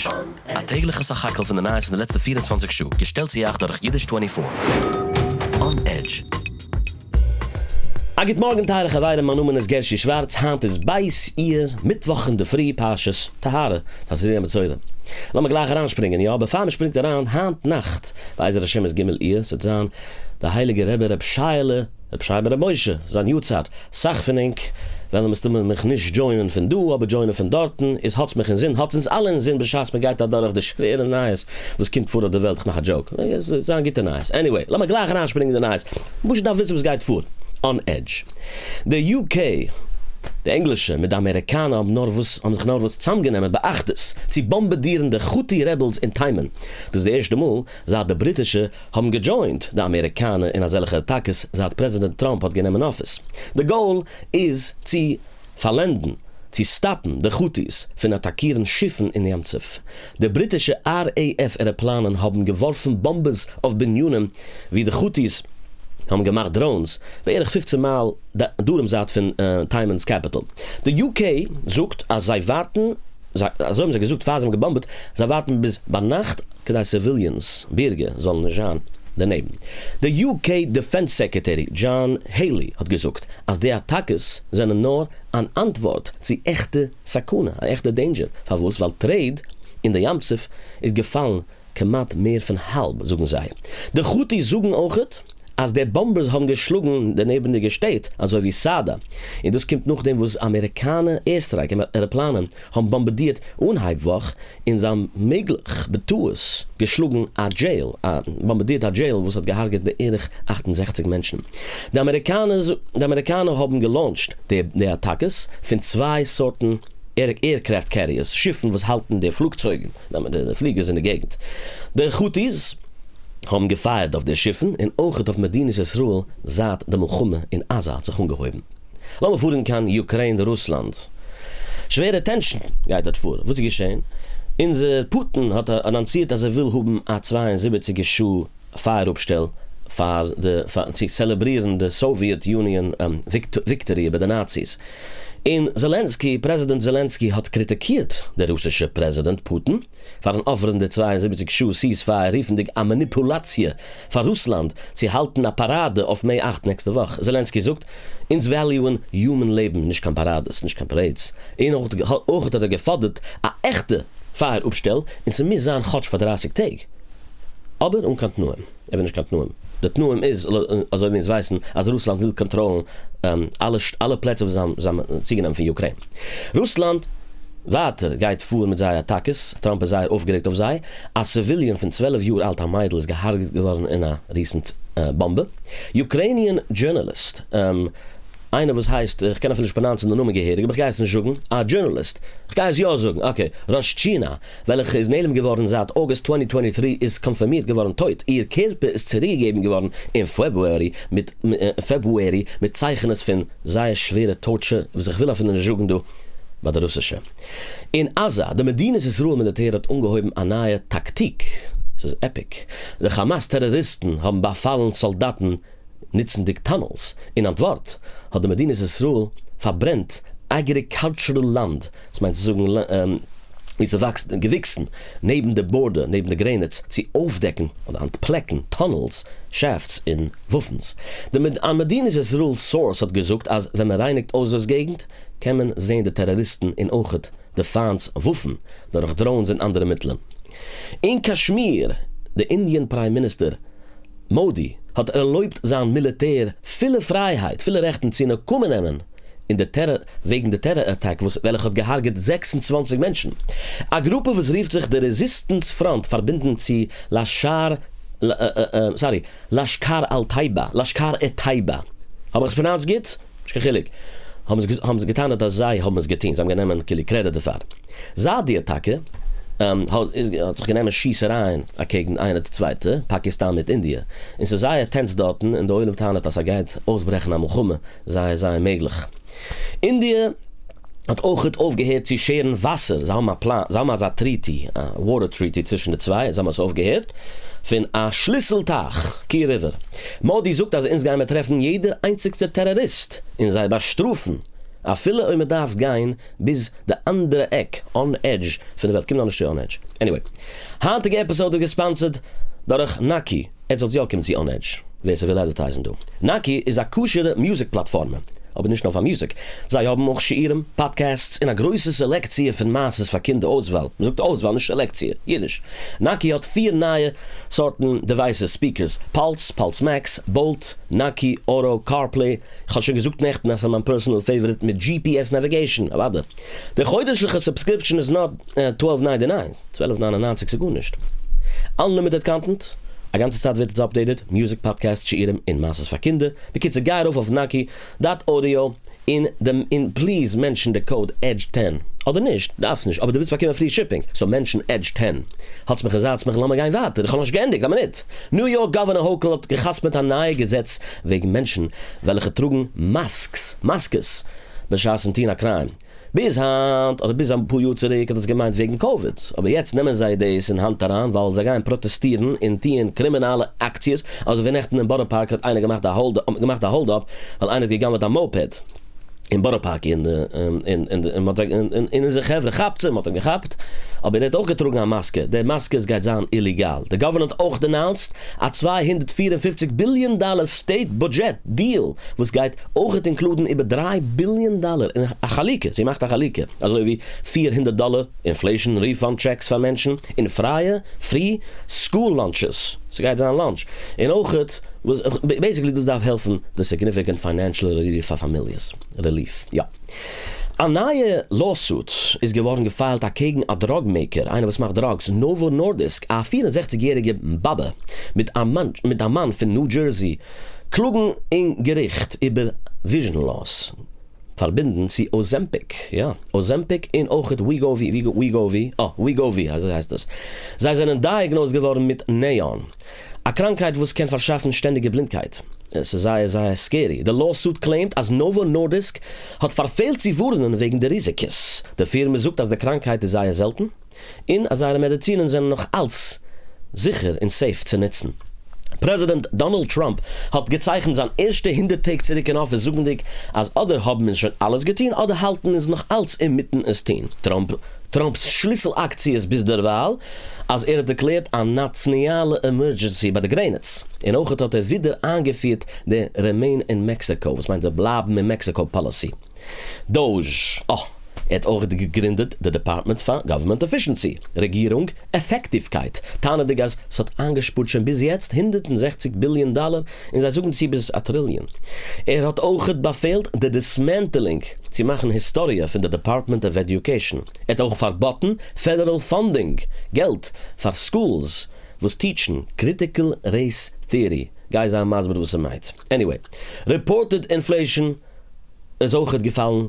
Edge. א טעגליכע סך הכל פון די נייעס פון די לעצטע 24 שעה, געשטעלט צו אייך דורך אידיש 24. On Edge. א גוט מארגן טייערע חברים, מיין נאמען איז גערשי שווארץ, היינט איז ב' אייר, מיטוואך אינדערפרי, פרשת טהרה, תזריע מצורע. לאמיר גלייך אריינשפרינגען, יא, בעפאר מען שפרינגט אריין, היינט נאכט, בעזר השם איז ג' אייר, ס'וועט זיין די הייליגע רבי ר' שייעלע, ר' שייע בן ר' משה, זיין יארצייט, סאך פון ענק וועלן מסתמא מיך נישט דזשוינען פון דא, אבער דזשוינען פון דארטן, איז האטס מיך אינזין, האטס אונז אלע אינזין בשעת מען גייט אדורך די שווערע נייעס וואס קומט פאר אויף די וועלט, כ'מאך א joke, עס וועט זיין גוטע נייעס, anyway, לאמיר גלייך אריינשפרינגען אין די נייעס, פשוט דארף וויסן וואס גייט פאר, On Edge. די UK, די ענגלישע מיט די אמעריקאנע האבן נארוואס האבן זיך נארוואס צאמגענומען באחדות צו באמבעדירן די חוטי rebels אין תימן, דאס איז די ערשטע מאל זייט די בריטישע האבן געדזשוינט די אמעריקאנע אין אזעלכע אטאקעס זייט פרעזידענט טראמפ האט גענומען אפיס. די goal איז צו פארלענדן, צו סטאפן די חוטיס פון אטאקירן שיפן אין ים סוף. די בריטישע RAF עראפלאנען האבן געווארפן באמבעס אויף בנינים ווי די חוטיס האבן געמאכט drones, בערך 15 מייל דרום זייט פון תימן'ס capital. די UK זאגט אז זיי ווארטן, אזוי האבן זיי געזאגט פאר זיי האבן געבאמבעט, זיי ווארטן ביז ביינאכט כדי civilians, בירגער, זאלן נישט זיין דערנעבן. די UK defense secretary דזשאן העילי האט געזאגט אז די אטאקעס זענען נאר אן אנטווארט צו עכטע סכנה, א עכטע danger. פארוואס? ווייל trade אין די ים סוף איז געפאלן כמעט מער פון האלב, זאגן זיי. די חוטיס זאגן אויכעט אז די באמבעס האבן געשלאגן דערנעבנדיגע שטעט אזוי ווי סאדא, און דאס קומט נאכדעם וואס אמעריקאנע airstrike עראפלאנען האבן באמבארדירט אנהייב וואך און זיי האבן מעגליך בטעות געשלאגן א jail, באמבארדירט א jail וואס האט געהארגעט בערך 68 מענטשן. די אמעריקאנע האבן געלאונטשט די אטאקעס פון צוויי סארטן aircraft carriers, שיפן וואס האלטן די פלוגצויגן, די פליגערס אין די געגנט. די חוטיס האבן געפייערט אויף די שיפן און אויכעט אויף מדינת ישראל זייט די מלחמה אין עזה האט זיך אנגעהויבן. לאמיר פארן קיין אוקריין רוסלאנד. שווערע tension גייט דארט פאר. וואס איז געשען? אונזער פוטין האט אנאנסירט אז ער וויל האבן א 72 שעה פייער אפשטעל פאר די צו צעלעברירן די סאוויעט יוניאן victory איבער די נאציס. און זעלענסקי, פרעזידענט זעלענסקי האט קריטיקירט דער רוסישע פרעזידענט פוטין פארן אפערן די 72 שעה ceasefire רופנדיג א מאניפולאציע פאר רוסלאנד צו האלטן א פאראדע אויף May 8 נעקסטע וואך. זעלענסקי זאגט, אונז וועליוען human לעבן, נישט קיין פאראדעס, נישט קיין parades. און אויך האט ער געפאדערט א עכטע פייער אפשטעל, און ס'מוז זיין כאטש פאר 30 טעג. אבער אן קיין תנאים. ער וויל נישט קיין תנאים. די תנאים איז, אזוי ווי אונז ווייסן, אז רוסלאנד וויל קאנטראלן אלע, אלע פלעצער וואס זיי האבן צוגענומען פון אוקריין. רוסלאנד ווייטער גייט פאר מיט זייערע אטאקעס, טראמפ איז זייער אויפגערעגט אויף זיי. א civilian פון 12 יאר אלט, א מיידל, איז געהארגעט געווארן אין א recent באמבע. Ukrainian journalist, איינער וואס הייסט, איך קען אפילו נישט פראנאונסן די נאמען געהעריג, אבער איך גיי עס נישט זאגן, א journalist, איך גיי עס יא זאגן, okay, ראשטשינא, וועלכע איז נעלם געווארן זייט August 2023, איז קאנפערמירט געווארן טויט. איר קערפער איז צוריקגעגעבן געווארן אין February מיט February מיט צייכענעס פון זייער שווערע torture, וואס איך וויל אפילו נישט זאגן דא ביי די רוסישע. אין עזה, די מדינת ישראל מיליטער האט אנגעהויבן א נייע טאקטיק, ס'איז epic, די כאמאס טעראריסטן האבן באפאלן סאלדאטן נוצנדיג tunnels, אין אנטווארט האט די מדינת ישראל פארברענט agricultural land, דאס מיינט צו זאגן ווי ס'וואקסט געוויקסן, נעבן די border, נעבן די גרעניץ, צו אויפדעקן אדער אנטפלעקן tunnels, shafts און וואפנס. די מדינת ישראל source האט געזאגט אז ווען מען רייניגט אויס דאס געגנט, קען מען זען די טעראריסטן און אויכעט די פיינט'ס וואפן דורך drones און אנדערע מיטלען. אין קאשמיר, די Indian prime minister מאדי האט ערלויבט זיין מיליטער פולע פרייהייט, פולע רעכטן צו נקמה נעמען אין די טעראר וועגן די טעראר אטאק וואס וועלכע האט געהארגעט 26 מענטשן. א גרופע וואס רופט זיך די Resistance Front פארבינדן צו לאשאר, sorry, לאשקאר אל טייבא, לאשקאר ע טייבא. האב איך עס פראנאונסד גוט? נישט קיין חילוק. האבן זיי האבן זיי געטענה'ט אז זיי האבן עס געטון, זיי האבן גענומען כאילו קרעדיט דערפאר. זייט די אטאקע האט זיך גענומען שיסערייען אקעגן איינער די צווייטע, פאקיסטאן מיט אינדיע. און ס'איז זייער tense דארטן, און די עולם טענה'ט אז ס'גייט אויסברעכן א מלחמה, זייער זייער מעגליך. אינדיע האט אויכעט אויפגעהערט צו שערן וואסער, זיי האבן א פלאן, זיי האבן אזא treaty, א water treaty צווישן די צוויי, זיי האבן עס אויפגעהערט, פון א שליסל טייך, key river. מאדי זאגט אז אונז גייען מיר טרעפן יעדער איינציגסטער טעראריסט און זיי באשטראפן. אפילו אויב מען דארף גיין ביז די אנדערע עק, אן עדזש, פון די וועלט, קומט נאכנישט צו אן עדזש. עניוועי. היינטיגע עפיסאוד איז געספאנסערד דורך נאקי, עטס זאלטס יא קומען צו אן עדזש, ווער ס'וויל אדווערטייזן דא. נאקי איז א כשר'ע מוזיק פלאטפארמע, אבער נישט נאר פאר מוזיק, זיי האבן אויך שיעורים, פאדקעסטס, און א גרויסע סעלעקציע פון מעשות פאר קינדער אויסוואל, מ'זאגט אויסוואל נישט סעלעקציע, אידיש. נאקי האט פיר נייע סארטן דעווייסעס, ספיקערס, פאלס, פאלס מעקס, באלט, נאקי, אוטא, קארפלעי, כ'האב שוין געזאגט נעכטן אז ס'איז מיין פערסענעל פעיוואריט מיט GPS נעוויגעישן, אוואדע. די חודש'ליכע סובסקריפשאן איז נאר טוועלוו ניינטי ניין, צוועלף ניין און ניינציג ס'איז גארנישט. אנלימיטעד קאנטענט, א גאנצע צייט ווערט עס אפדעיטעד, מוזיק פאדקעסט, שיעורים און מעשות פאר קינדער. בקיצור גיי ארויף אויף נאקי דאט אודיאו און די און פליז מענטשן די קאוד עדזש טען, אדער נישט, דארפסט נישט, אבער דו ווילסט באקומען פרי שיפינג, סאו מענטשן עדזש טען. האטס מיך און זייטס מיך לאמיר גיין ווייטער, איך האב נאכנישט געענדיגט, א מינוט! ניו יארק גאווערנער האוקול האט געחתמעט א נייע געזעץ וועגן מענטשן וועלכע טראגן מאסקס, מאסקעס, בשעת'ן טוהן א קריים. ביז היינט, אדער ביז אפאר יאר צוריק האט עס געמיינט וועגן קאוויד, אבער יעצט נעמען זיי דאס אין האנט אריין ווייל זיי גייען פראטעסטירן און טוען קרימינאלע אקציעס, אזוי ווי נעכטן אין בארא פארק האט איינער געמאכט א האלד האט מען געמאכט א האלד אפ ווייל איינער האט גע'גנב'עט א מאופעד אין בארא פארק און און און מ'האט און אונזער חברה כאפט זיי, מ'האט אים געכאפט, אבער ער האט אויך געטראגן א מאסקע, די מאסקעס גייט זיין איליגאל, די גאווערנער האט אויך דענאונסט א 254 ביליאן דאלער סטעיט בודזשעט דיעל וואס גייט אויכעט אינקלודן איבער דריי ביליאן דאלער אין א חלוקה, זי מאכט א חלוקה, אזוי ווי 400 דאלער אינפלעישאן ריפאנד טשעקס פאר מענטשן, און פרייע, פרי, סקול לאנטשעס, ס'גייט זיין לאנטש, און אויכעט וואס, בעיסיקלי דאס דארף העלפן די סיגניפיקענט פיינענשעל רעליף פאר פאמיליעס, רעליף, יא. א נייע לאוסוט איז געווארן געפיילט אקעגן א דראג מעיקער, איינער וואס מאכט דראגס, נאווא נארדיסק, א 64 יעריגע באבע מיט א מיט א מאן פון ניו דזשערסי, קלאגן אין געריכט איבער וויזשען לאס פארבינדן צו אוזעמפיק, יא, אוזעמפיק און אויכעט וויגאווי, וויגאווי, אה, וויגאווי, אזוי הייסט עס. זיי זענען דייעגנאוזד געווארן מיט נעאן, א קראנקהייט וואס קען פארשאפן שטענדיגע בלינדקייט. עס איז זייער זייער סקערי. די לאוסוט קלעימט אז נאווא נארדיסק האט פארפעלט צו ווארענען וועגן די ריזיקעס. די פירמע זאגט אז די קראנקהייט איז זייער זעלטן. און אז זייערע מעדיצינען זענען נאך אלץ זיכער און סעיף צו נוצן. פרעזידענט דאנאלד טראמפ האט געצייכנט זיין ערשטע הונדערט טעג צוריק אין אפיס זאגנדיג אז אדער האבן אונז שוין אלעס געטון אדער האלטן אונז נאך אלץ אינמיטן עס טון. טראמפ טראמפ'ס שליסל אקציעס ביזדערווייל אז ער האט דערקלערט א נאצניאלע עמורדזשענסי ביי די גרעניץ און אויכעט האט ער ווידער איינגעפירט די רעמעין אין מעקסיקא וואס מיינט זיי בלייבן אין מעקסיקא פאליסי. דאוזש. אה, ער האט אויך געגרינדעט די דעפארטמענט פאר גאווערמענט עפישענסי, רעגירונג עפעקטיווקייט, טענה'דיג אז ס'האט איינגעשפארט שוין ביז יעצט 160 ביליאן דאלער, און זיי זאגן צו ביז א טריליאן. ער האט אויכעט באפעלט די דיסמענטעלינג צו מאכן היסטאריע פון די דעפארטמענט אוו עדיוקעישאן. ער האט אויך פארבאטן פעדעראל פאנדינג, געלט, פאר סקולס וואס טיטשן קריטיקל רעיס טעארי. גיי זיי מסביר וואס ס'מיינט. עניוועי, רעפארטעד אינפלעישאן איז אויכעט געפאלן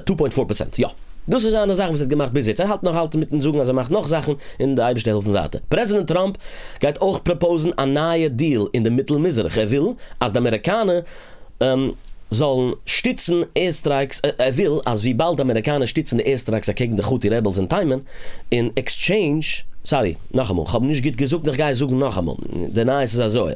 טו פוינט פאר פערסענט. יא. דאס איז זיינע זאכן וואס ער האט געמאכט ביז יעצט. ער האלט נאך אלץ מיטן זאגן אז ער מאכט נאך זאכן און די אייבערשטער העלפן ווייטער. פרעזידענט טראמפ גייט אויך פראפאוזן א נייע דיעל אין די מיטל מזרח. ער וויל אז די אמעריקאנע זאלן שטיצן עירסטרייקס. ער וויל אז וויבאלד די אמעריקאנע שטיצן די עירסטרייקס אקעגן די חוטי רעבעלס אין תימן, אין עקסטשעינדזש, סארי, נאכאמאל, כ'האב נישט גוט געזאגט און כ'גיי עס זאגן נאכאמאל. די נייעס איז אזוי.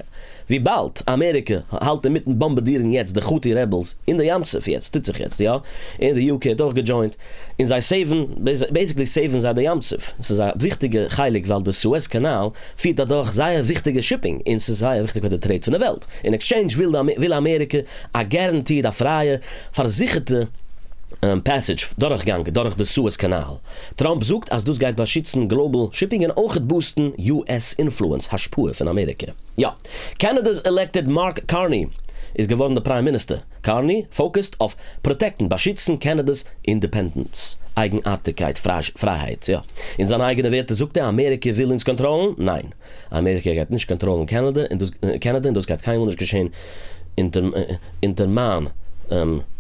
וויבאלד אמעריקע האלט אינמיטן באמבארדירן יעצט די חוטי רעבעלס אין די ים סוף יעצט, טוט זיך יעצט יא, און די יו קעי האט אויך געדזשוינט, און זיי סעיוון, בעיסיקלי סעיוון זיי די ים סוף, ס'איז א וויכטיגע חלק ווייל די סועז קאנאל פירט אדורך זייער וויכטיגע שיפינג און ס'איז זייער וויכטיג פאר די טרעיד פון די וועלט, אין עקסטשעינדזש וויל וויל אמעריקע א גערענטיד א פרייע פארזיכערטע פעסעדזש דורכגאנג דורך די סועז קאנאל. טראמפ זאגט אז דאס גייט באשיצן גלאבעל שיפינג און אויכעט בוסטן יו עס אינפלוענס, השפעה פון אמעריקע. יא. קענעדע'ס עלעקטעד מארק קארני איז געווארן די פריים מיניסטער. קארני פאוקעסט אויף פראטעקטן, באשיצן קענעדע'ס אינדעפענדענס, אייגנארטיגקייט, פרייהייט. יא. אין זיינע אייגענע ווערטער זאגט ער, אמעריקע וויל אונז קאנטראלן? ניין. אמעריקע גייט נישט קאנטראלן קענעדע, און דאס קענעדע און דאס גייט קיינמאל נישט געשען אונטער אונטער מיין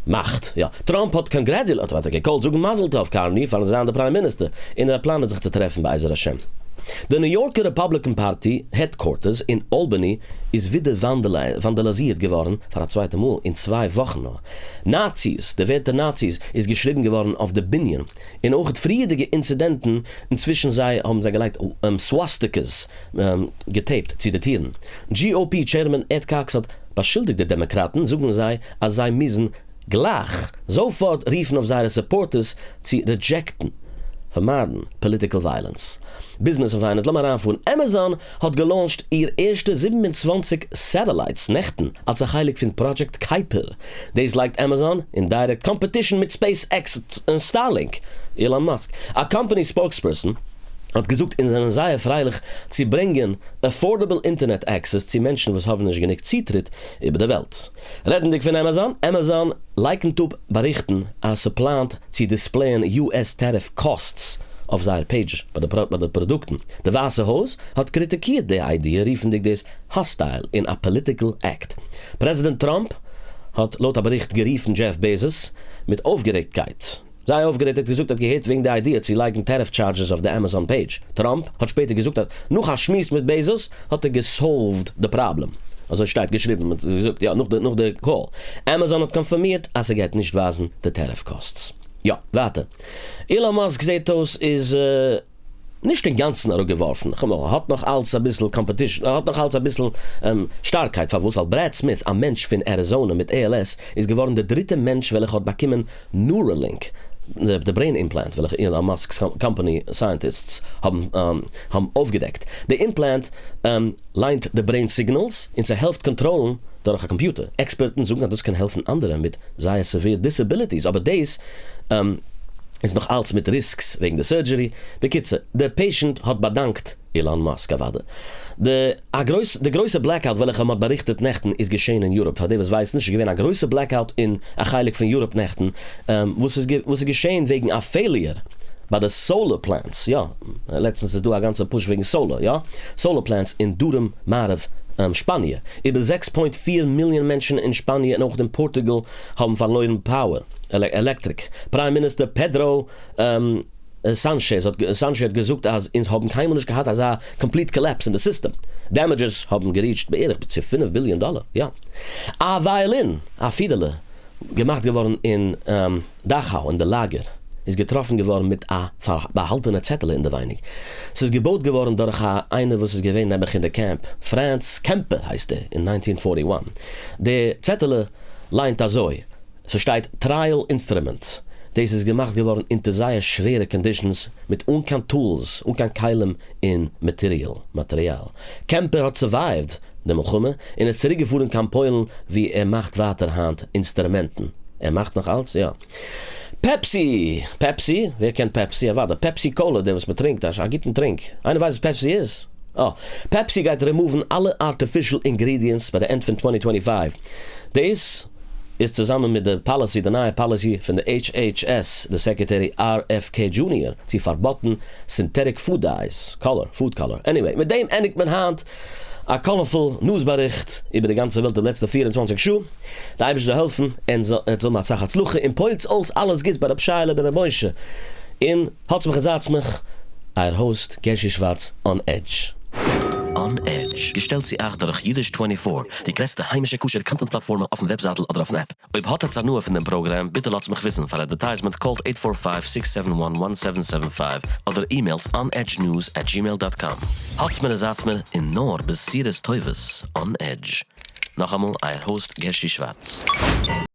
מאכט. יא. טראמפ האט קאנגרעדולעט האט געקאלט זאגן מזל טוב קארני פארן זיין די פריים מיניסטער, און ער פלאנט זיך צו טרעפן בעזר השם. די ניו יארקער רעפאבליקען פארטי העדקווארטערס אין אלבאני איז ווידער וואנדאליזירט געווארן פאר א צווייטע מאל אין צוויי וואכן נאר. נאציס, די ווערטער נאציס איז געשריבן געווארן אויף די בנין, און אויך פריערדיגע אינצידענטן, און צווישן זיי האבן זיי געלייגט סוואסטיקעס געטעיפט צו די טירן. GOP טשעירמאן עד קאקס האט באשולדיגט די דעמאקראטן, זאגן זיי אז זיי מוזן. גלייך זאפארט רופן אויף זייערע supporters צו reject ן, פארמיידן political violence. ביזנעס און פיינענס, לאמיר אריינפארן. עמעזאן האט גע launch ט איר ערשטע 27 satellites נעכטן אלס א חלק פון Project Kuiper. דאס לייגט עמעזאן אין direct competition מיט SpaceX און Starlink. אילאן מאסק, א company spokesperson, האט געזאגט, אונז זענען זייער פרייליך צו ברענגען affordable internet access צו מענטשן וואס האבן נישט גענוג צוטריט איבער די וועלט. רעדנדיג פון עמעזאן, עמעזאן לייקנט אפ באריכטן אז ס'פלאנט צו display ען US tariff costs אויף זייער page ביי די פראדוקטן. די ווייסע הויז האט קריטיקירט די idea, רופנדיג דאס hostile און א political act. פרעזידענט טראמפ האט לויט א באריכט גערופן דזשעף בעזאס מיט אויפגערעגטקייט. זייער אויפגערעגט האט געזאגט האט געהערט וועגן די idea צו לייגן tariff charges אויף די עמעזאן page. טראמפ האט שפעטער געזאגט אז נאך א שמועס מיט בעזאס האט ער גע solve ט די פראבלעם. אזוי שטייט געשריבן, מ'האט געזאגט יא נאך די נאך די call. עמעזאן האט קאנפערמירט אז ס'גייט נישט ווייזן די tariff costs. יא, ווייטער. אילאן מאסק זעט אויס איז נישט אינגאנצן אראפגעווארפן, כ'מיין ער האט נאך אלץ אביסל competition, ער האט נאך אלץ אביסל שטארקייט, פארוואס? ווייל ברעד סמיט, א מענטש פון אריזאנע מיט ALS, איז געווארן די דריטע מענטש וועלכע האט באקומען Neuralink, די brain implant וועלכע אילאן מאסק'ס קאמפאני scientists האבן האבן אויפגעדעקט. די implant ליינט די brain signals און ס'העלפט קאנטראלן דורך א קאמפיוטער. עקספערטן זאגן אז דאס קען העלפן אנדערע מיט זייער severe disabilities, אבער דאס איז נאך אלץ מיט risks וועגן די surgery. בקיצור, די patient האט באדאנקט אילאן מאסק אוודאי. די א גרויס די גרויסע blackout וועלכע מ'האט באריכטעט נעכטן איז געשען אין יוראפ. פאר די וואס ווייסן נישט, איז געווען א גרויסע blackout אין א חלק פון יוראפ נעכטן, וואס איז וואס איז געשען וועגן א failure ביי די solar plants, יא, לעצטנס איז דא א גאנצע push וועגן solar, יא, solar plants אין דרום מערב שפאניע. איבער 6.4 מיליאן מענטשן אין שפאניע און אויך אין פארטוגאל האבן פארלוירן power, עלעקטריק. Prime Minister פעדרא סאנטשעז האט סאנטשעז האט געזאגט אז אונז האבן קיינמאל נישט געהאט אזא complete collapse אין די סיסטעם. Damages האבן גע reach ט בערך צו 5 ביליאן דאלער. יא. א ווייאלין, א פידעלע, געמאכט געווארן אין דאכאו אין די לאגער, איז געטראפן געווארן מיט א באהאלטענע צעטעלע אינעווייניג. ס'איז געבויט געווארן דורך א איינער וואס איז געווען נעבעך אין די קעמפ, פראנץ קעמפער הייסט ער, אין 1941. די צעטעלע ליינט אזוי, ס'שטייט trial instrument. דאס איז געמאכט געווארן אונטער זייער שווערע conditions מיט אן קיין tools, אן קיין כלים און material, מאטריאל. קעמפער האט survive ט די מלחמה און איז צוריקגעפארן קיין פוילן וואו ער מאכט ווייטער היינט אינסטרומענטן. ער מאכט נאך אלץ? יא. פעפסי! פעפסי? ווער קען פעפסי? אוודאי. פעפסי קאלע, דער וואס מ'טרינקט, א גוטן טרינק. איינער ווייסט וואס פעפסי איז? אה. פעפסי גייט רימאוון אלע artificial ingredients ביי די end פון 2025. דאס איז צוזאמען מיט די policy, די נייע policy פון די HHS, די Secretary RFK Jr. צו פארבאטן synthetic food dyes, color, food color. Anyway, מיט דעם ענדיגט מען היינט א colorful news באריכט איבער די גאנצע וועלט די לעצטע 24 שעה. דער אייבערשטער זאל העלפן און זאל האבן אסאך הצלחה און פועל'טס אלס אלעס גוטס ביי רב שייעלע בן ר' משה. און האטס מיך און זייטס מיך, אייער host גערשי שווארץ on Edge. On Edge, געשטעלט צו אייך דורך אידיש 24, די גרעסטע היימישע כשר content פלאטפארמע אויפן וועבזייטל אדער אויפן app. אויב האט עטס הנאה פון דעם פראגראם, ביטע לאזט מיך וויסן. פאר advertisement call ט 845-671-1775 אדער email ט onedgenews@gmail.com. האטס מיר און זייטס מיר און נאר בשורות טובות on Edge. נאכאמאל, אייער host גערשי שווארץ.